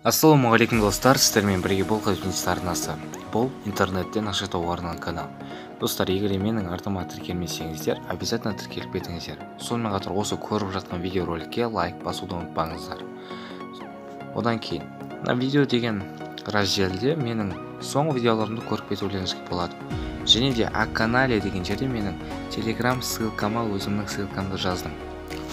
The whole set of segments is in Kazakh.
Ассалаумағалейкум, достар! Сіздермен бірге бұл Қазбизнес арнасы. Бұл интернеттен ақша табуға арналған канал. Достар, егер менің артыма тіркелмесеңіздер, обязательно тіркеліп кетіңіздер. Сонымен қатар осы көріп жатқан видеороликке лайк басуды ұмытпаңыздар. Одан кейін мына «Видео» деген разделде менің соңғы видеоларымды көріп кетулеріңізге болады. Және де «О канале» деген жерде менің телеграм ссылкама өзімнің ссылкамды жаздым.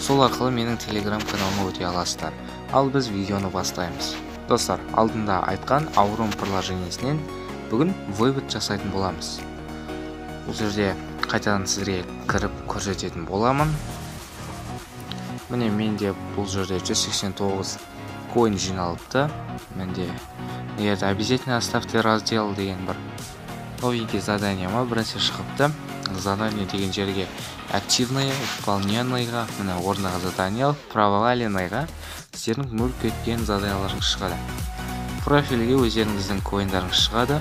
Сол арқылы менің телеграм каналыма өте аласыздар. Ал біз видеоны бастаймыз. Достар, алдында айтқан Аурум приложениесінен бүгін вывод жасайтын боламыз. Бұл жерде қайтадан сізге кіріп көрсететін боламын. Міне, менде бұл жерде 189 коин жиналыпты. Менде егер «Обязательно оставьте раздел» деген бір новенький задание ма, бірінші шығыпты. «Задание» деген жерге «Активные», «Выполненный»ға, міне, орындаған задание, «Проваленный»ға сіздердің мүлт кеткен заданияларыңыз шығады. Профильге өздеріңіздің коиндарыңыз шығады.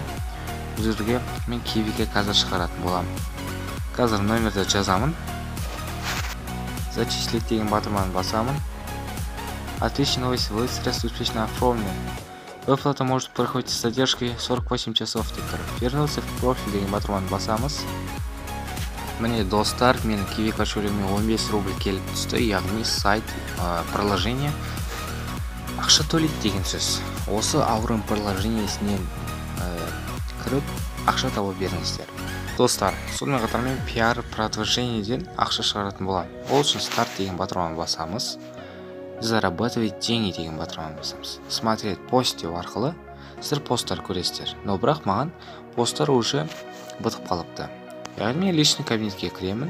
Бұл жерге мен кивиге қазір шығаратын боламын. Қазір номерді жазамын, «Зачислить» деген батырманы басамын. Отличная новость: вывод средств успешно оформлен. Выплата может проходить с задержкой 48 часов деп тұр. «Вернуться в профиль» деген батырманы басамыз. Міне, достар, менің киви кошелегіме 15 рубль келіп түсті, яғни сайт, приложение ақша төлейді деген сөз. Осы Аурум приложениесінен кіріп ақша таба беріңіздер, достар. Сонымен қатар мен пиар продвижениеден ақша шығаратын боламын. Ол үшін «Старт» деген батырманы басамыз, «Зарабатывать деньги» деген батырманы басамыз. «Смотреть пост» деу арқылы сіздер посттар көресіздер. Но бірақ маған посттар уже бітіп қалыпты, яғни мен личный кабинетке кіремін.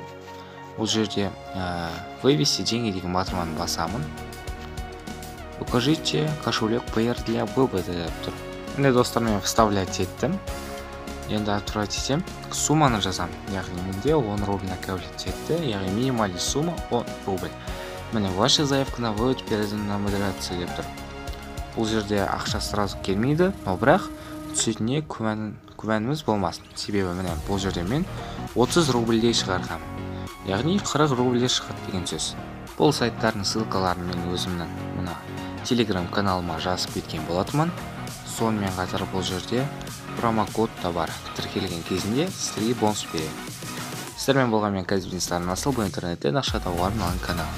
Бұл жерде «Вывести деньги» деген батырманы басамын. «Укажите кошелек Payeer для вывода» деп тұр. Міне, достар, мен вставлять еттім. Енді отправить етемін. Сумманы жазамын, яғни менде 10 рубль накоплить етті, яғни минимальный сумма 10 рубль. Міне, «Ваша заявка на вывод передана на модерацию» деп тұр. Бұл жерде ақша сразу келмейді, но бірақ түсетініне күмәніміз болмасын, себебі, міне, бұл жерде мен 30 рубльдей шығарғанмын, яғни 40 рубльде шығады деген сөз. Бұл сайттардың ссылкаларын мен өзімнің мына телеграм каналыма жазып кеткен болатынмын. Сонымен қатар бұл жерде промокод та бар, тіркелген кезінде сіздерге бонус береді. Сіздермен болған мен, Қазбизнес арнасы. Бұл интернеттен ақша табуға арналған канал.